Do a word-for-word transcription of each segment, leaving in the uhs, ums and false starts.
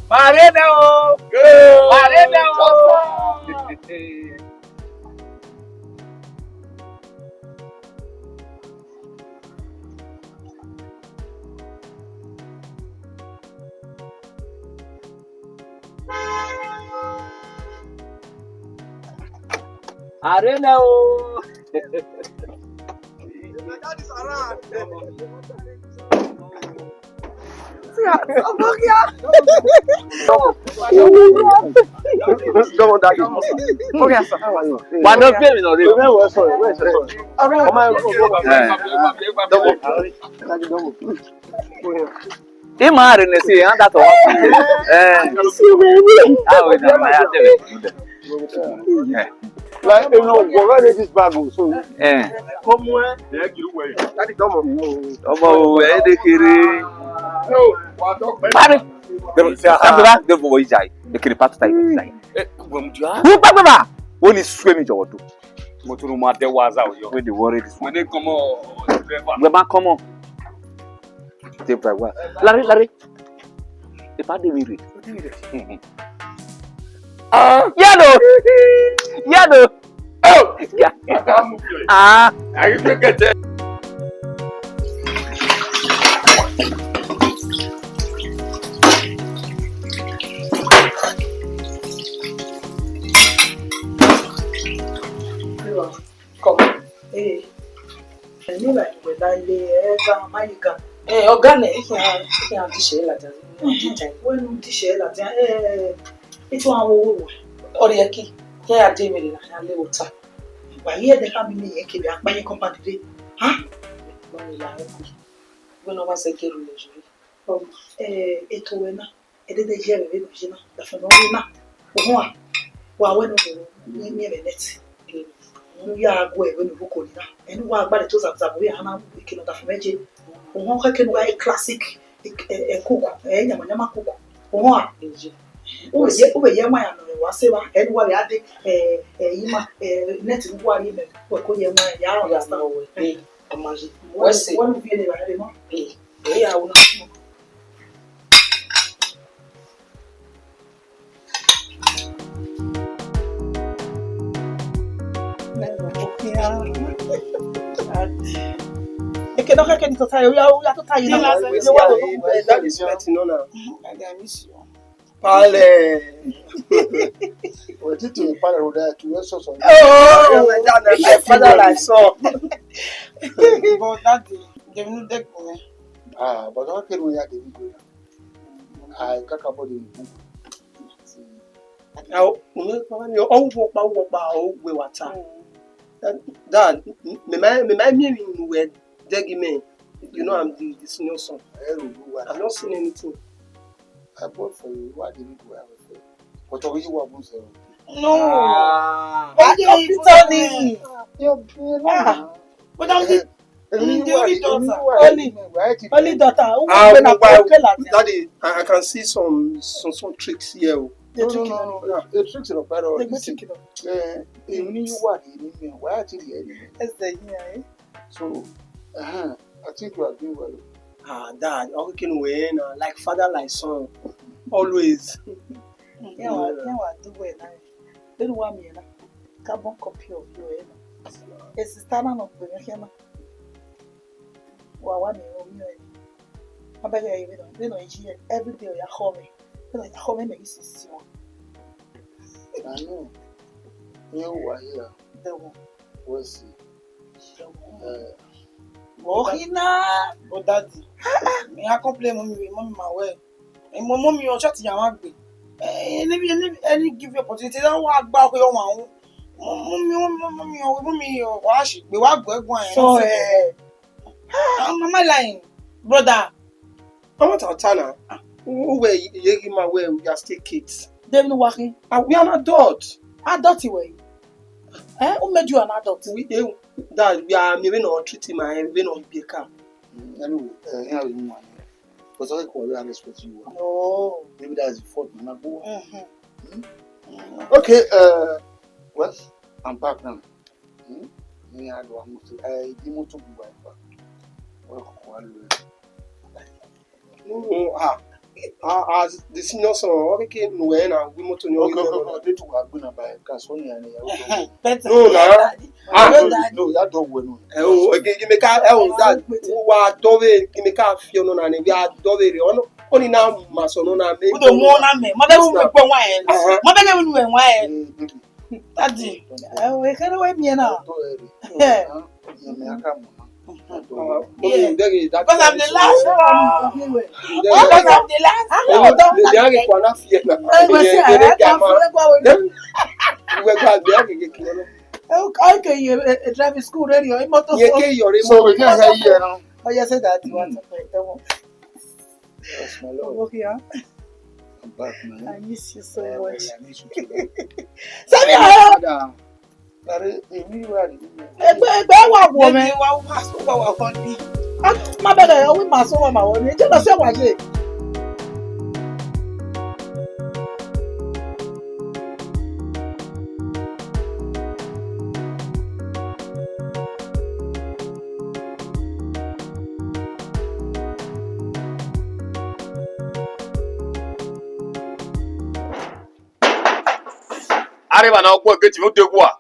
Pare nẹ o. Pare nẹ o. Are nẹ o. Come on, daddy. Wa nọ fi emwi nọ rre. Ọmọ ẹ, daddy, come on. Ima rre nẹ se iran da tọ. Eh. Aro na ma ya tẹvẹ. Eh. Like, you know, we already this bag o, so. Eh. Come on. Daddy, come on. Ọmọ o, ẹ de kere. Pare. Dẹmọ, dẹmọ, dẹmọ, ija. Ekere part time ija. Who gbagbe ba? Wo ni sue mi jọwọ do. Mo tunu ma dẹ wa za o yọ. Wey dey worry this one. Wẹ ne kọmọ driver. Wẹ ma kọmọ. Take by one. Larry, Larry. Ipa de mi rre. Ah, yeah, no. Yeah, no. Oh, yeah. Ah. Are you gonna get it? Come. Eh, ẹ ne I like wẹ la le, ẹ ga, ma ye ga. Eh, ọga nẹ, I khian, I khian dishẹ ladian, I dishẹ. Wẹ ne u dishẹ ladian, eh, I tue a wo wo wẹ. Ọ rhie ẹki, iran ya de emwi na, iran le ota. Wa ye ẹdẹ khama imẹ, irẹn kevbe akpa ye compound dee. Ha? Wẹ ne I la ẹki. Wẹ ne ọ wa sẹ ke rhulẹ zurre. Eh, eto wẹ na. Ẹdẹdẹ ye ẹre vbene ọ ye na, dafẹn ne ọ rre na. Uhunmwu, wa wẹ ne ọ miẹn mwẹ net. Ne u ya gu ẹre vbene u rhie oko ni na. Ẹne uwa gba le to zagozagọ vbe a na eke ne ọ dafẹn mwẹ je. Uhunmwu, khẹke ne uwa e classic, e, e, e cook, e yamayama cook. Uhunmwu, u vbe ye, u vbe ye ẹwaẹn ya nọ wa se evba, ẹne uwa vbe a de, e, e, ima, e, net ne uwa rhie mẹ, wẹ ko ye ẹwaẹn ya understand. Wẹ se. Wẹ ne u viẹ ne evbare ma. E, e ya ru na. Eke nọ khẹke ni tota ye, u ya, u ya tota ye na. That is respect, you know now. Pale. Wẹ ti tẹ pale ro da tu eso so. Oh, my dad, my father, my son. But that day, dem no dey come. Ah, but I can't wait at the video. I can't about the video. Ọ wọkpa, wọkpa, ọ wẹ wa ta. Dad, mẹ ma, mẹ ma miẹn emwi ne uwẹ dẹghe mẹ. You know I'm the, the senior son. I've not seen anything. I bought for you. Why did you go away for you? But you want to say? No. Ah. Why you be telling me? You're being Ah. But I'm the, I'm the only daughter. Only, only daughter. Who Ah, went up why, okay like that? Daddy, I, I can see some, some, some tricks here. They No, no, trick no, you. no. The tricks are better. They go trick you. Eh, èmi ni yín wà ní inú mi, wàá ti rí ẹni. Ẹsẹ̀ yín, eh? So, uh-huh, I think you are doing well. Ah, Dad, okay, no way, na, like father, like son, always. Yeah, wa, yeah, wa do well now. Then what me na? Carbon copy of you, eh? A sister na no pe me na. Wa wa me o mi o. Abeg, eh, you know, you know, every day you call me. You know, you call me, me, you see, see. I know. You were here. The one. What's it? Wọ khin na. But daddy, me a complain mommy, mommy ma wẹ. Eh, mo mommy o short ya wa gbe. Eh, any, any, any give you opportunity, that wa gba ko yo wa. Mommy, mommy, mommy, mommy, wa shi gbe wa gbe gwan. So, eh, am I lying, brother? Ọmọ ta ta na. Who were you, you, you, you are still kids. Dem no working. And we are an adult. Adult you were. Eh? Who made you an adult? We, eh, that we are, me, we no treat him, I, we no be a car. Mm, anyway, uh, yeah, you know, because I call you and respect you. No. Maybe that's the fault, man. Go on. Mm-hmm. Hmm? Mm. Okay, uh, well, I'm back now. Hmm? Ni a do amutu, eh, di mutu bu wa pa. Wa ko wa lo. No, ah, ah, as the senior son, ọ keke ne uwẹ na gu imoto ni ọ Okay, ghi okay, dẹ okay. They two are going to buy a car. So, yeah, yeah, okay. Better. No, na. Ah, Daddy. No, no, no, you don't win. Ẹ o, gi, gi mẹ ka, ẹ o, Dad, wa dọvbe, gi mẹ ka fi ọnọ na ni, wa dọvbe rre, ọnọ, ọni na ma sẹ ọnọ na mẹ. Udo mu ọna mẹ, ma bẹ wu mẹ kpọ wa ẹ. Aha. Ma bẹ ne wu mẹ wa ẹ. Mm, mm. Daddy, ẹ o, ekere wẹ miẹn na. Ọdọ ẹ rre. Ẹ. Ọdọ ẹ rre. Ẹ, mẹ a ka mọ na. Ọdọ ẹ rre. Ah, Yeah. Mommy, beg you, that Because I'm the last one. Beg you. Because I'm the last Ẹ, one. Mẹ, mẹ a ghi kua na fi ẹ na. Ẹ, mẹ Yeah, sẹ, ẹ, ẹ, ẹ, ka ma. Ẹ, wẹ gba, mẹ a ghi ghi kua na. Ẹ, okay, ẹ, ẹ, driving school, radio, imoto. Ye ke yọre So, imoto. We can hear you now. Oh, yes, sir, that you want to play. Yes, my love. Okay, huh? I'm back, man. I miss you so Uh, much. I miss you too, man. Send me a hug. Father, Gare, èmi wà nínú. Egbe, egbe wa wo mẹ. Wa wa so wa wa kọn ni. Ah, ma bẹgẹ, ọ wẹ ma so wa ma wo ni. Je lọ sẹ wa ye. Areva na ọkpọ gate vbe odegua.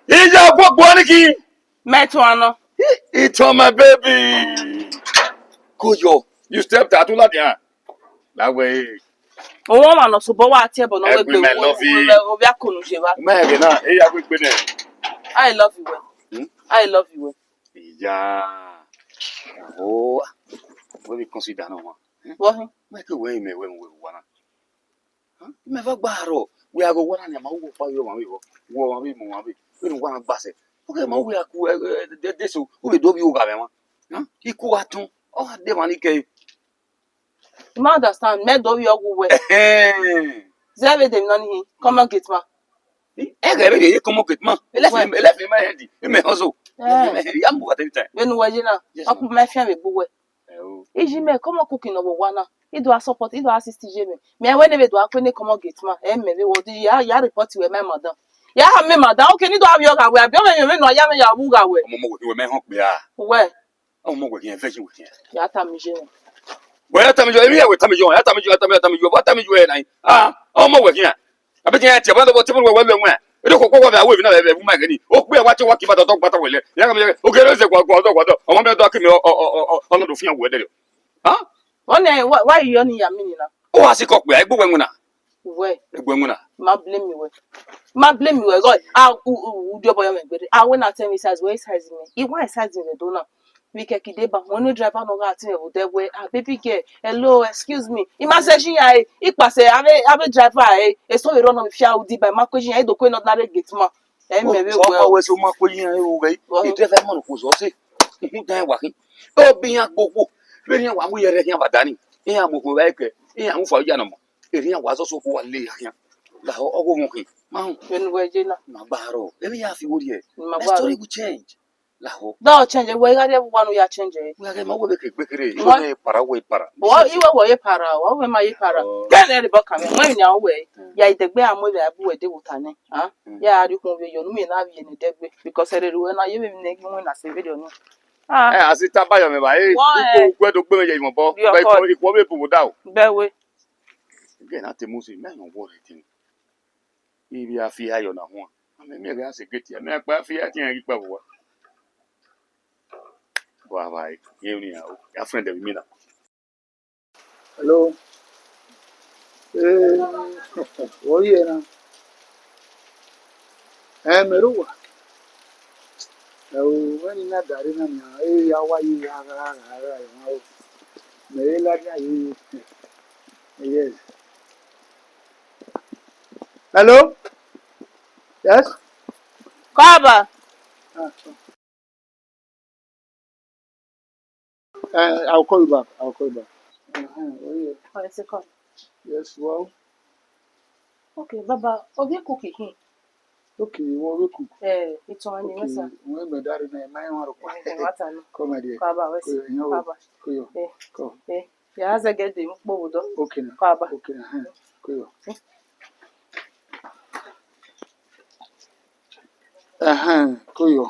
Iya gbogbo ni ki. Mẹ tuan nọ. It's on my baby. Koyo, you stepped out, you like that. That way. Owọ ọmwa nọ sobọ wa tie ẹbọ nọ wẹ Egbe, egbe my love you. Ovbi akonu je vba. Mẹ ghe na, e ya gbe gbe nẹ. I love you well. Hmm? I love you well. Iya. Oh, we be consider no one. What? Mẹ ke wẹ mẹ wẹ wẹ wa na. Mẹ va gba rrọọ, wẹ a ghe owa na nian, ma wu ọkpa ye ọmwa vbe vbọ, wu ọmwa vbe mu ọmwa vbe, vbene uwa na gba sẹ. Oke ma wẹ a ku, eh, eh, de, de so, u vbe do vbiẹ ogha mwẹ mwa. I ku gha tọn, ọ gha de emwa ni kẹe. I ma understand, mẹ do vbiẹ ọghe uwẹ. Ẹhẹn. Zẹ vbe de emwi nọ ni hin, come on, gate man. Ẹghẹ vbe ye come on, gate man. Elẹfe, Wẹ. Elẹfe ma hẹn di, emẹ họn so. Eh. Emẹ hẹn, ya mu wa every time. Vbene uwẹ ye na, Yes, ọ ku ma'am. Ma fian vbe gbe uwẹ. Ẹ o. Iji mẹ, come on, cooking nọ vbe owa na. I do a support, I do a assist ye mẹ. Mẹ wẹ ne vbe do a kue ne come on, gate man. Ẹ mẹ vbe wọ di ya, ya report wẹ ma madam. Ya ha mẹ madam, okay, ni do a vbiẹ ogha wẹ, abi ọmọ emwi ne ọ ya mwẹ ya vbe ugha wẹ. Ọmọ, ọmọ wẹ khin wẹ mẹ họn kpia. Wẹ. Ọmọ wẹ khin, ẹ vẹ yi wẹ khin. Ya tama iye nẹ. Wẹ ya tama iye, emwi ya wẹ tama iye, ya tama iye, ya tama iye, ya tama iye, wa tama iye na. Ah, ọmọ wẹ khin. Abẹ tiẹ tiẹ, ọmọ wẹ tiẹ wẹ wẹ wẹ. Ede koko wẹ vbe awe emwi na vbe vbe ma ghe ni. O kpe wa tie wa ki ba dọdọ gba ta wẹ lẹ. Ya ka mi, o ghe re ze gua gua dọ gua dọ. Ọmọ mi dọ ki mi, ọ, ọ, ọ, ọ, ọ, nọ do fian wẹ dẹ. Ha? Why, why you yawning at me now? O wa si kọ kpia, egbe wẹ winna. Wẹ. Egbe winna. Ma blame me wẹ. Ma blame me wẹ. God, ah, u, u, u di ọbọ yọ mẹ gbere. Ah, when I tell me size, where size me? I wa size me do na. Vbe kẹki deba, wẹ ne driver nọ gha tie vbe odẹ wẹ, ah, baby girl, hello, excuse me. I ma sẹ iyan ẹre, I kpasẹ avbe, avbe driver ẹre, eso vbe rrọọ nọ vbe fia udi ba, I ma ku iyan ẹre, I do kue ne ordinary gate man. Ẹ mẹ vbe wẹ. Wa wẹ so ma ku iyan ẹre o ghe. Wọ. I driver man ko zọ sẹ. Uhun dan wa khin. O bi iyan gbogbo. Vbene iran wa mu yẹrẹ khian vbe ada ni. Iran mu okhuo vbe ẹkẹ. Iran mu fa oya nọ mọ. Erriọ iran wa zọ so ko wa le ya khian. Lahọ ọghe wọn khin. Ma họn. Vbene uwẹ ye na. Ma gba rrọọ. Emwi ya fi wo rhie. Ma My gba story rrọọ. Will change. Lahọ. Dọ change, wẹ I gha rhie vbe uwa ne u ya change ẹre. Wẹ a ghe ma wẹ vbe ke gbe kere. Wẹ. Iwẹ para, wẹ para. Wọ, iwẹ wọ ye para, wọ wẹ ma ye para. Oh. Kẹlẹ rhie bọ kan mwẹ, mwẹ emwi nian wẹ. Mm. Ya idẹgbe a mu vbe a bu wẹ de vbe ota nẹ. Ah? Mm. Ya rhie ukhun vbe yọ, ne u miẹn na vbiẹ ne idẹgbe. Because ẹrẹ ru wẹ na, ye vbe ne ghi winna sẹ vberriọ ni. Ah. Ẹ, a si ta bayọ mẹ ba, ẹ, Wọ, ẹ. Uko, uko ẹdo gbe mwẹ ye imọbọ. Rhie ọkọ. Ikhuọ vbe bu mu dao. Bẹ we. Ẹgẹ na te Mosi, mẹ nọ wọ rẹ tin. Ivbi a fi ayọ na huan. Amẹ miẹn ghe a sẹ gate, amẹ akpa fi atian ghi kpa vbe uwa. Bọ avbe ye ni a o. Ya friend vbe mi na. Hello. Eh, wọ ye na? Ẹ, mẹ rre owa. Ẹ o, vbene I na da rre na nian, e ya wa ye gha gha gha gha emwa o. Mẹ rhe ladian ye. Yes. Hello? Yes? Kọba. Ah, uh, I'll call you back. I'll call you back. Uh-huh. Oh, yeah. One second. Yes, well. Okay, Baba, ovie cookie hin. Okay, you want to cook? Eh, it's on the Okay, mesa. When my daddy and my mom are Eh, eh, what time? Come, my dear. Kọba, where's Koyo, you know, Kọba? Koyo. Eh, Come. Eh, yeah, as I get them, Bobodo. Okay, now. Kọba. Okay, uh-huh. Koyo. Uh-huh, Koyo.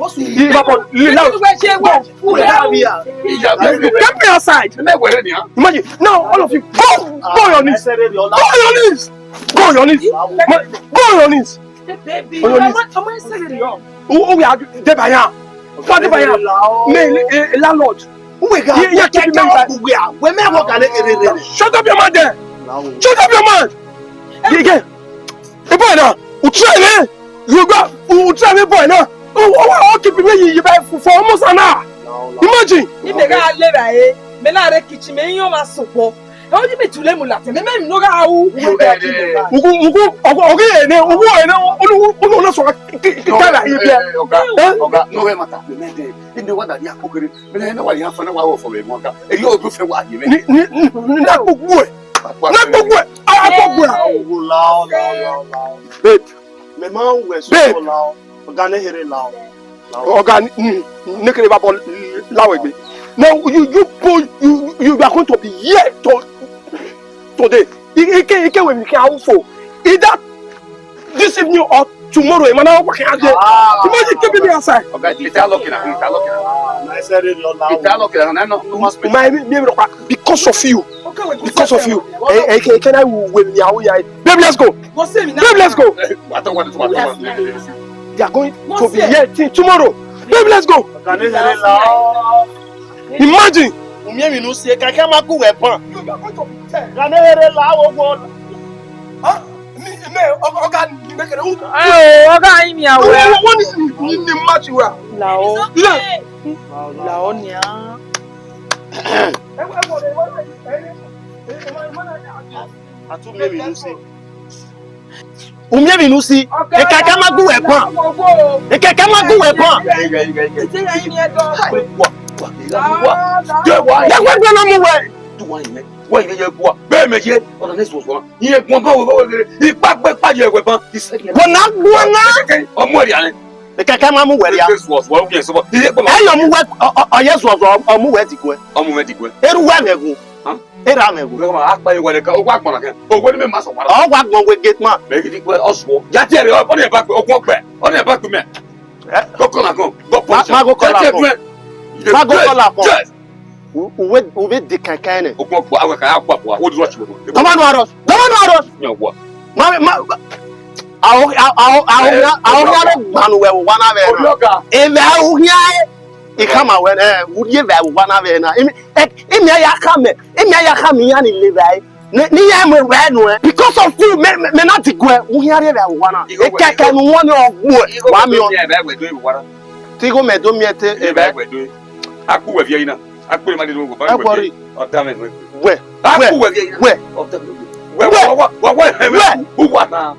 Come outside. Imagine. Now, all of you, go, go on your knees. Go on your knees. Go on your knees. Who, who we are, dey by am. What dey by am? Me, eh, eh, landlord. Who we got? Yeah, yeah, keep him inside. Shut up your mouth there. Shut up your mouth. Yeah, yeah. The boy now, you try me. You go, you try me, boy now. Oh, oh, oh, keep me, you, you buy for, for almost an hour. Imagine. Ime gha lera e, me na rre kitchen, me yan ma sokpo. Ẹ, ọ ni me tule mu latin, me me no gha ru. Ugu, ugu, ugu, ugu, ene, ugu, ene, unu, unu, unu, so, ki, ki, ki, kala, ibi. Ọga, ọga, no we mata, me me de. Ine wa da ya kokere. Me ne wa ya fa na wa wo fo me mo ga. E yo du fe wa ye me. Ni, ni, ni, ni na gbogbo ẹ. Na gbogbo ẹ. A gbogbo ẹ. Lao, lao, lao, lao. Babe. Me ma wẹ so lao. Ọga ne here lao. Ọga, mm, ne kere ba bọ la wẹ gbe. Now you, you boy, you, you are going to be here to, today. I, I can, I can wait, I can out for either this evening or tomorrow. Imagine keeping me outside. Ọga, ita lucky na, ita lucky na. Ah, nice area, lao. Ita lucky na, no, no, no. Uma mi, mi, because of you. Because of you. Eh, eh, can, can I wait me out here? Babe, let's go. Babe, let's go. They are going to be here till tomorrow. Babe, let's go. Imagine. Umie mi nu si, ka ka ma ku wẹ pan. Ka ne here la wo wo. Ọga, imi a wẹ. Wọ́n ní ní match wa. Lao. Lao nia. Atu mi mi nu si. Umie mi nu si. Ekaka ma gu wẹ pan. Ekaka ma gu wẹ pan. Wa, wa, wa. De wa. Ya wẹ gbẹ na mu wẹ. Du wa yin mẹ. Wa yin mẹ ye gua. Be mẹ ye. Ọna ne suọsuọ. Iye gbọn bọ wẹ wẹ gere. Ipa gbe pa ye wẹ ban. Wẹ na gua na. Ọmọ ẹria nẹ. Ekaka ma mu wẹ ria. Iye gbọn. Ẹ yọ mu wẹ, ọ, ọ, ọ ye suọsuọ, ọ mu wẹ diguẹ. Ọmọ wẹ diguẹ. Eru wẹ mẹ gu. Huh? Era mẹ gu. Wẹ ma akpa ye wẹ ka, o wa gbọn na kẹ. O wẹ ni mẹ ma sọ wa. Ọ wa gbọn wẹ gate man. Mẹ gidi gbe ọsuọ. Ya tiẹ rẹ, ọ ni ẹ ba gbe, o gbọn gbe. Ọ ni ẹ ba gbe mẹ. Eh? Go call am come. Go punch am. Ma go call am come. Ma go call am come. Yes. U, u we, u we de kankan nẹ. O gbọn gbe, awẹ ka ya gba gba. O di rush. Don't want no rush. Don't want no rush. Yan wa. Ma, ma, ma. Aho, aho, aho, aho, aho, aho, aho, gbanu wẹ wa na vbe na. Obi ọga. Eme aho hia. Ikama wẹ nẹ, u rhie vbe wa na vbe na. Imi, ẹ, imi a ya khama, imi a ya khama iran ni le vbe. Ne, ne iran mu vbe nuẹn. Because of you, mẹ, mẹ, mẹ na diguẹ, u khian rhie vbe wa na. Ekẹkẹ ne u wọn ni ọ gbuẹ, wa miẹn. Tigho mẹ do miẹn te, ebe. Akpu wẹ viẹ ina. Akpu ma de do. Ẹ worry. Ọ da mẹ. Wẹ, wẹ, wẹ. Wẹ, wẹ, wẹ, wẹ, wẹ. U wa na.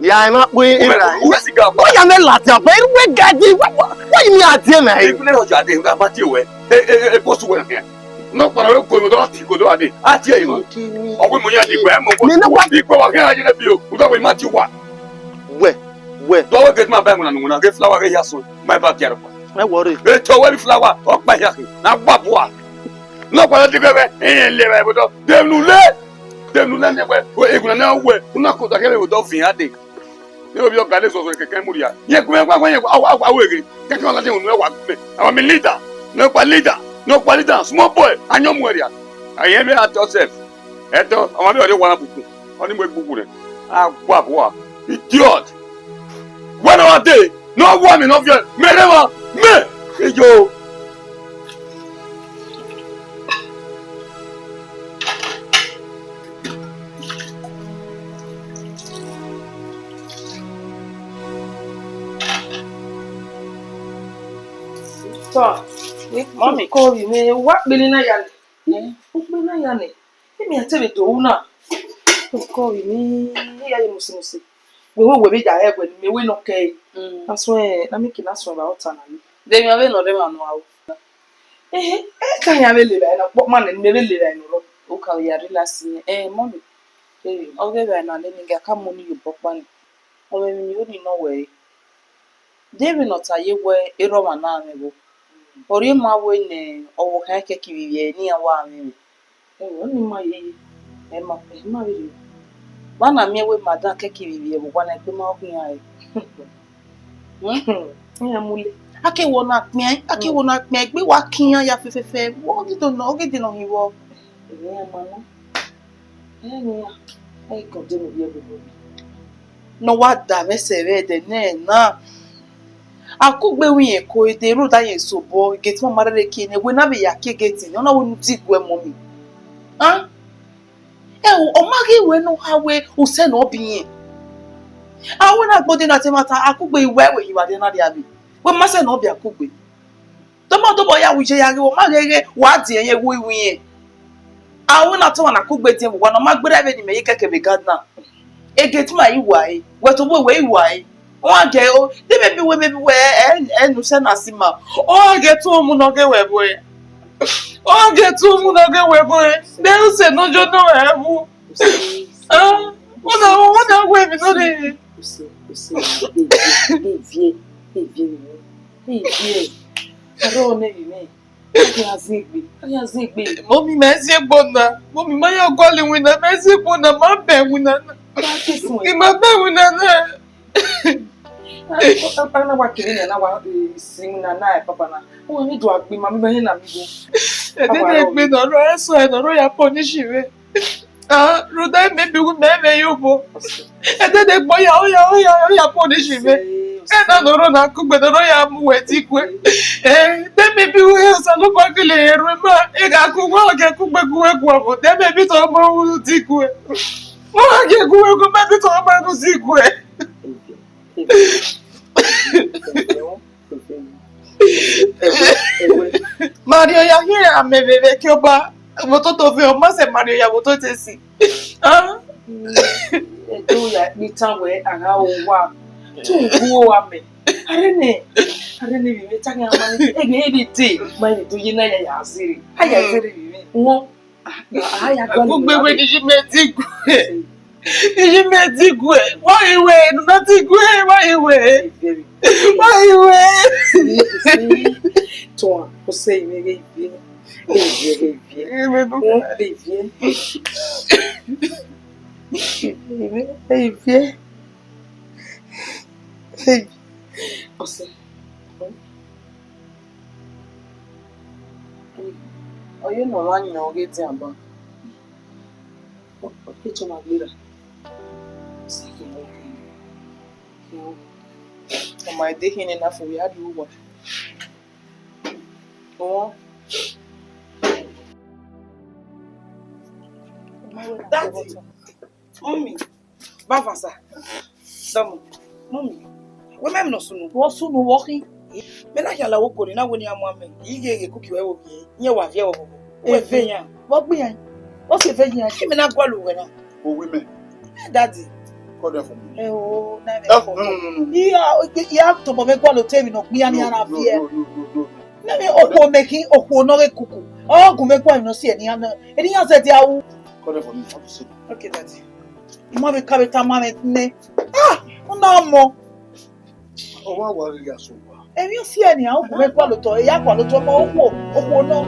Ya, ẹ ma kpe ira. Uwẹ si ga. Why you not laughing? But we get it. What, what, what you mean I did, man? Even though you are there, I might you. Eh, eh, eh, post wẹ na. No para we ko do ti ko do ade. A ti e yo. Ọgbe mo yan di gbe mo. Mi na wa di gbe wa ke aye bi o. U da we ma ti wa. Wẹ, wẹ. Do we get ma ba mo na nu na get flower get ya so. My backyard. No worry. E to we flower. O pa ya. Na gba bua. No para di gbe. Eh, le we bo do. Dem nu le. Dem nu na ne we. We e gu na na we. U na ko da ke we do fin ade. Ne ovbi ọga ne zọzọ kẹkẹ mu rria. Yẹn gu mwẹ wa, wa, yẹn wa, wa, wa, wa, weghe. Kẹkẹ ọna de unu wa gbẹ. Ama mi leader. Ne ọkpa leader. Ne ọkpa leader. Small boy. Ayọn mu rria. Ayẹn mẹ at yourself. Ẹdọ, ama mi ọre wa na bukun. Ọni mu egbugbu rẹ. A gua bua. Idiot. Wẹ ne ọ wa dee. Ne ọ wa mi ne ọ viẹ. Mẹ rre mwa. Mẹ. Eyo. Tọ, mọmi. Ko ri mẹ, wa kpini na ya nẹ. Ẹ? U kpini na ya nẹ. Emi a te vbe do ru na. Ko ri mẹ, ya ye musi musi. Wẹ wẹ wẹ vbe ya ẹwẹ ne mẹ wẹ nọ kẹ. Mm. Na suẹn, na mẹ ke na suẹn vbe ọta na ni. De emwi avbe nọ rre emwa nọ aro. Ehe, e ka yan vbe lele ẹre na kpọkpa nẹ, ne mẹ vbe lele ẹre nọ rọ. U ka ya relax nẹ. Eh, mọmi. Eh, ọ ghe vbe na le ni ga ka mu ni ye obọ ọkpa ni. Ọ mwẹ emwi ni ho ni nọ wẹ re. De vbe ne ọ ta ye wẹ erha ọmwa na mwẹ vbo? Ọ rhie ma wẹ ne ọvbokhan kẹkẹ ivbi ivbi ẹre ne iran wa mwẹ mwẹ. Ẹo, ọni ma ye ye. Ẹ ma, ẹ ma vbe rre. Wa na miẹn wẹ madam kẹkẹ ivbi ivbi ẹre vbe owa na egbe ma ọ khian ẹre. Iran mu le. A ke wọ na kpian, a ke wọ na kpian, egbe wa kian ya fẹfẹfẹ. Ọ ghi do nọ, ọ ghi de nọ hin vbọ? Emwi iran ma nọ. Ẹ ne iran, ẹ i kọn de mu vbiẹ vbene ọ rre. Ne ọ wa da mwẹ sẹ vbe ẹdẹ nẹ na. A kugbe wẹ irẹn ko, e de rhunmwuda rẹn sobọ, gate man ma rherhe kie nẹ, wẹ na vbe ya kie gate nẹ, ọ na wẹ ne u diguẹ mummy. A? Ẹo, ọ ma ghi wẹ ne ọ kha wẹ usẹ ne ọ biẹ irẹn. A wẹ na gbode na te ẹmwata, a kugbe i wẹ wẹ hin vbe a rhie na rria vbe. Wẹ ma sẹ ne ọ biẹ a kugbe. Tọmọ tobọ ya wẹ iye ya ghe, ọ ma ghẹghẹ wa diẹn yẹn wo iwinna. A wẹ na tọmọ na kugbe diẹn vbe owa ne ọ ma gberra vbene imẹ ye kẹkẹ vbe garden na. E gate man i wa ẹre, wẹ tobọ wẹ i wa ẹre. Ọ gha gie o, de maybe wẹ, maybe wẹ, ẹ, ẹ, ẹ ne usẹ na si ma. Ọ gha gie te umu ne ọ ghe wẹ ẹvbo ẹre. Ọ gha gie te umu ne ọ ghe wẹ ẹvbo ẹre. De usẹ ne ọ jọ nọ wẹ ẹvbo. Ah, ọ na, ọ na wẹ emwi nọ rre. Use, use, e viẹ, e viẹ, e viẹ, e viẹ. Aro ne emwi nẹ. A ya zẹ egbe, a ya zẹ egbe. Mummy, mẹ zẹ egbe na. Mummy, ma ya gualọ iwinna, mẹ zẹ egbe na, ma bẹn iwinna na. Wa ke sun. I ma bẹn iwinna na. A, a, a na wa kere nẹ, na wa, eh, si iwinna na, eh, papa na. Ọ ni do agbe ma, mi ma he na mi go. Ẹdẹdẹgbe ne ọ rrọọ, ẹsọhẹ ne ọ rrọọ ya punish mwẹ. Ah, rhunmwuda maybe wẹ mẹ vbe ye obọ. Ẹdẹdẹgbe ọ ya, ọ ya, ọ ya, ọ ya punish mwẹ. Ẹna ne ọ rrọọ na kugbe ne ọ rrọọ ya mu wẹ diguẹ. Eh, de maybe wẹ Osanobua gele rre ma, I gha gu wẹ, ọ gha kugbe gu wẹ guọghọ, de maybe tọ ma ru diguẹ. Ọ gha gu wẹ gu, maybe tọ ma ru diguẹ. Ma rhie oya khian amẹ vbe vbe ke Ọba, vbe ototọ vbe ọ ma sẹ ma rhie oya vbe ototọ esi. Ah. Ẹdẹ ya kpe itan wẹ a gha ru owa, te u gu owa mẹ. Arre nẹ, arre nẹ vbe mwẹ ta khian ma ni, egbe every day, ma ni do ye na ya ya zere. A ya zere vbe mwẹ. Wọ, a, a ya gua. Kugbe wẹ ni yi mẹ diguẹ. Iye mẹ diguẹ, wa iwe, nuna diguẹ, wa iwe. Wa iwe. Tuan, o se ime ghe ivie. Ivie, ivie. Ivie. Ivie. Ivie. Ọse. Ọ ye ne ọ mwa yan ọghe edian ban. Ọ ke chọ ma gberra. Ọ ma de khin ne na fo ya do wa. Ọ. Daddy, Mummy, Bavasa, Dọmọ, Mummy, wẹ mẹ emwi ne ọ sunu? Vbe ọ sunu vbe ọ khin? Mẹ na khian la oko ne na wẹ ne iran mu amẹ, I ghe ghe kuki wẹ vbe ovbi ẹre, iran wa viẹ vbe ọvbọvbọ. Wẹ ve iran. Vbe ọ gbe iran? Ọ si ve iran. Imẹ na gualọ uwẹ na. Owi mẹ. Eh, Daddy. Call them for me. Eh, oh, na. Eh, no, no, no, no. Iya, iya, tobọ mwẹ gualọ otọ emwi ne ọ gbe iran ne iran na viẹ. No, no, no, no, no, no. Nene okhuo mẹ khin, okhuo ne ọ ghe kuku. Ọ gu mwẹ gualọ ne ọ si ẹre ne iran na, ẹre ne iran zẹdẹ ru. Call them for me, I want to see them. Okay, Daddy. I ma vbe ka vbe tama mwẹ nẹ. Ah, u na mọ. Ọ wa wa ghi gha sẹ owa. Emwi ọ si ẹre nian, u gu mwẹ gualọ otọ, I ya gualọ otọ ọmọ okhuo, okhuo nọ.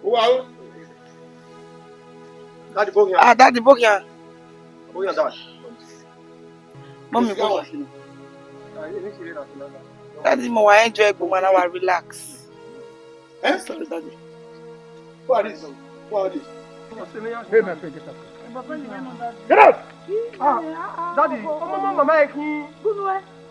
Uwa o. Daddy, boghian. Ah, Daddy, boghian. Boghian, Dad. Mummy, boghian. Daddy, mo wa enjoy egbe ma na wa relax. Eh? Sorry, Daddy. Who are these? Who are these? Hey, my friend, get up. Get out! Ah, Daddy, ọmọ mama ẹ khin.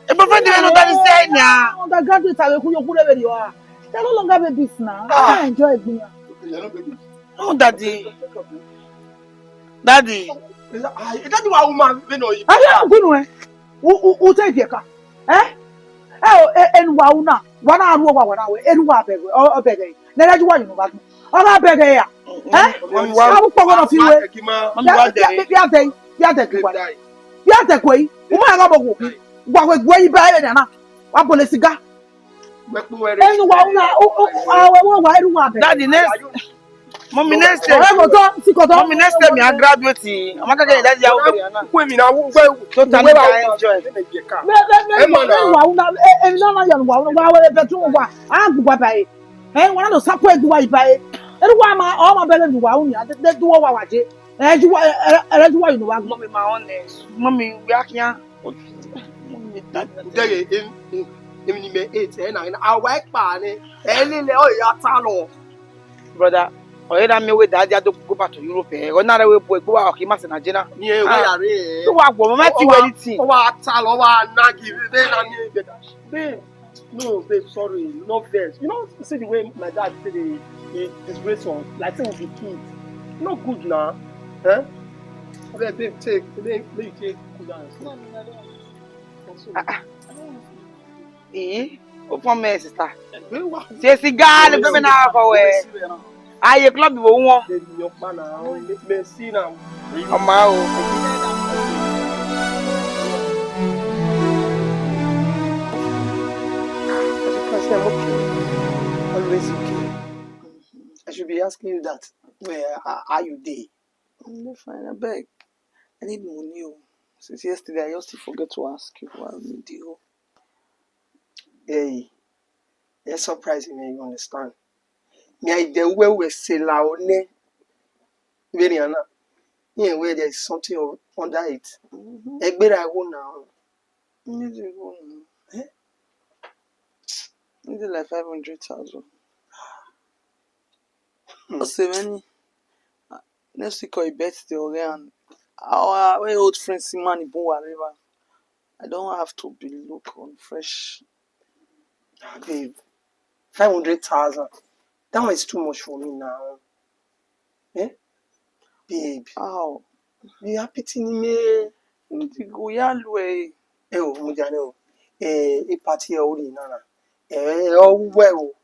Ebo friend mi nọ Daddy si ẹre nian. Undergraduate avbe khu yo khu rre vberriọ a. They are no longer babies now. Ah. They enjoy egbe yan. Okay, they are not babies. No, Daddy. Daddy. Ah, Daddy wa woman, we know you. Are you good one? U, u, u te viẹ ka. Eh? Eh, o, e, enu wa ru na, wa na ru owa, wa na wẹ, enu wa bẹghe, ọ, ọ bẹghe. Ne ẹrẹ ju wa yunu ba gbọn. Ọ gha bẹghe ya. Eh? Mami, wa a bu kpọghọ nọ fi wa we. Mami, wa dẹ. Bia dẹ, bia dẹ gbe wa. Bia dẹ gbe. U ma gha mo wo. Wa we gbe yi ba ẹre na. Wa bọlọ siga. Enu wa ru na, u, u, u, a wẹ wa, wa, enu wa bẹghe. Daddy, next, mommy, next time. Ọ̀rẹ́ kò tọ́, tí kò tọ́. Mommy, next time, I graduate. I'm not gonna daddy, I will be na. Kú èmi náà, wọ́n gbé. Totally, I enjoy. Bẹ́ẹ̀, bẹ́ẹ̀, bẹ́ẹ̀, ẹ mọ̀ náà. Ẹ wà wúna, ẹ, ẹ, nọ, nọ, yọ wà wúna, wà wẹ́rẹ́ bẹ́ẹ̀ tún wà. À ń gbùgbà báyìí. Ẹ, wọn náà lọ sápò ẹgbẹ́ wa yìí báyìí. Ẹ, wọ́n á máa, ọ máa bẹ̀rẹ̀ wà wúna, dé, dé, dúwọ́ wà wà jẹ́. Ẹ, ju wa, ẹ, ẹ, ẹ, ju wa yìí wà. Mommy, my honest. Mommy, we are here. Mommy, that. Dege, em, em, em, ni me eight, ẹ, na, na, awa ẹkpa nẹ, ẹ, lele, ọ, ya ta lọ. Brother, ọ ye na miẹn wẹ daddy a do go back to Europe, eh? Ọ na rre wẹ bu egbe uwa ọ khin ma sẹ na je na. Iye, wẹ ya rre, eh? Te uwa guọmọ, ma ti wẹ anything. Ọ wa ta lọ, ọ wa na give, vbe na miẹn vbe. Babe, no, babe, sorry, no vex. You know, see the way my dad say they, they disgrace us, like say we be kids. No good na, eh? Abeg, babe, take, make, make you take cool down yourself. Ah, ah. Ih, open my sister. Se siga le pe me na ko we. Aye club wo won. Ọmọ o. As you can see, I'm okay. Always okay. I should be asking you that. Where are, are you there? I'm not fine, I beg. I need money o. Since yesterday, I just still forget to ask you. I need you. Hey, e surprise me, you understand? Me, I dey well, well, say la one. Very ana. Yeah, where there is something o-, under it. Mm-hmm. Egbera wo now? Need you go now. Eh? Need like five hundred thousand. Hmm. What's the money? Next week or birthday or and our old friend Simon Ibuwa River. I don't have to be look on fresh. Ah, babe, five hundred thousand. That one is too much for me now. Eh? Babe. How? You are pitying me. Ndi go ya lu e. Eh, oh, mo jane o. Eh, e party e ori nana. Eh, oh, well, oh.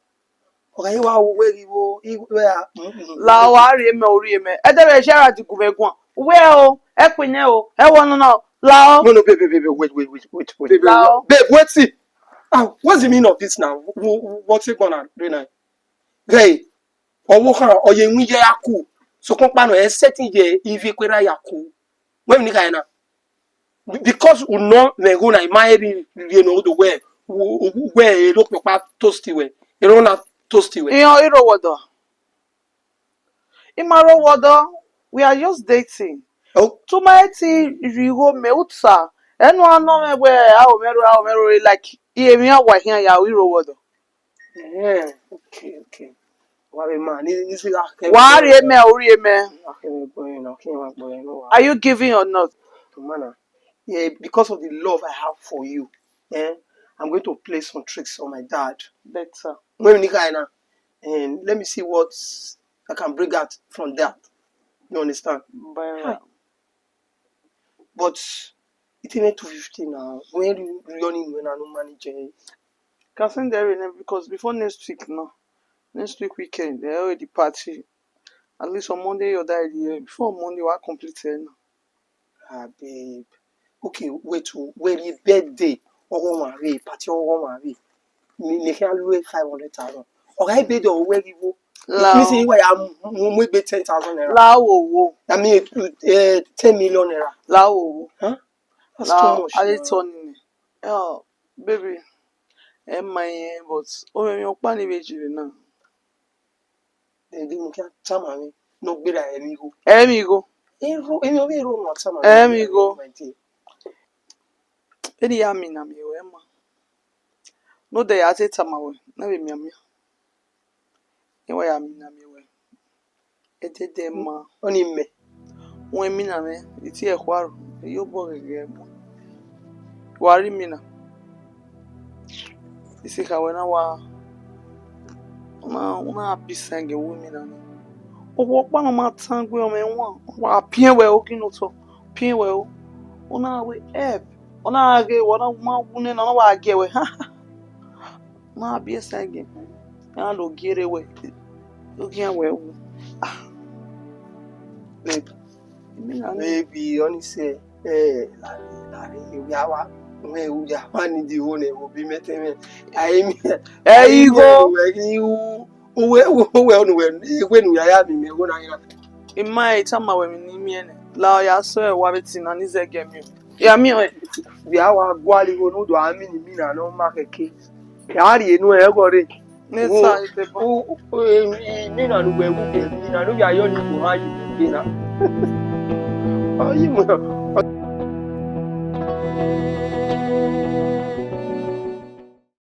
Ọgha, I wa wu wẹ ghi vbo, I wẹ a, mm, mm. La, wa rhie mẹ, u rhie mẹ. Ẹdẹ vbe ẹshẹ ra di gu mwẹ guan. Uwẹ o, ẹkpẹn nẹ o, ẹvbo nọ nọ, la o. No, no, babe, babe, babe, wait, wait, wait, wait, wait. Babe, la o. Babe, wait, see. Ah, what's the meaning of this now? Wh-, wh-, what's it gonna do now? Hey, ọvbokhan, ọ ye winna ya ku. Sokpan ọkpa nọ, ẹ sẹtin ye ivie kue ra ya ku. Wẹ mi ni kha na. Because u nọ mwẹ igho na, I ma he rhie, rhie ne ọ do wẹ, u, u, u, wẹ ero kpokpa toast wẹ, ero na toast wẹ. Iran i rre owa ọdọ. I ma rre owa ọdọ, we are just dating. Oh. Tu ma ti rhie igho mẹ uta, ẹnu a nọ mwẹ wẹ, aro mwẹ ro, aro mwẹ ro, like, I emwi iran wa khian ya, i rre owa ọdọ. Eh, okay, okay. Wa vbe ma, ni, ni si gha kẹ. Wa rhie mẹ, u rhie mẹ. Wa kẹ vbe gbe na, kẹ wa gbe na wa. Are you giving or not? Come on now. Yeah, because of the love I have for you, eh, I'm going to play some tricks on my dad. Better. When we na, and let me see what I can bring out from that. You understand? Bye. Hi. But it ain't two fifty now. When you, you only when I no manage it. Can send there in because before next week now. Next week weekend, they already party. At least on Monday, your diary here. Before Monday, we complete it now. Ah, babe. Okay, wait, oh, where your birthday? Or one rate, party or one rate. Me, me can lose five hundred thousand. Or I bet the way you go. La. Me say, why I'm, I'm, we bet ten thousand naira. La wo wo. I mean, uh, ten million naira. La wo wo. Huh? That's too much. La, I dey turn in. Oh, baby. Ẹ ma yẹn, but o rẹ mi ọkpa ni vbe jire na. Then the mukia tama mi. No gbera emi go. Emi go. Ero, emi o ero no tama mi. Emi go. My dear. Eni ya mi na mi we ma. No de ya te tama we. Na be mi amia. Ewa ya mi na mi we. Edede ma. Oni me. Wẹ mi na mẹ, iti ẹkhua ro, eyo bọ ghẹghẹ ẹgbọn. Wa rri mi na. Isi kha wẹ na wa. Una, una bi sẹngẹ wu mi na ni. Owa ọkpa nọ ma tan gbe ọmọ ẹwaẹn, wa piẹn wẹ o gin otọ, piẹn wẹ o. Una we help. Ọ na ghe wẹ, ọ na ma wu nene, ọ na wa gie wẹ. Na biẹ sa ghe. Ya lo gie rre wẹ. Oghian wẹ wu. Ah. Baby, baby, honestly, eh, la, la, we are wa, we, we are wa need you, ne, wo bi mẹ tẹmwẹ. Ai mi. Ẹ igho. Wẹ ghi wu, uwe, uwe, uwe, uwe, uwe, nu ya ya mi, mẹ, wo na ya. Ima e tama wẹ mi ni miẹn nẹ. La ọ ya sẹ wa vbe tina ni zẹ gẹ mi. Ya mi ọẹn. Bia wa gualọ igho ne u do a mi ni mina nọ ma kẹkẹ. Ya rhie enu ẹghọ rre. Ne sa ite bọ. U, u, e, e, mina ne uwẹ wu, mina ne u ya yọ ni ko ha yi ke na. Ọ yi mu.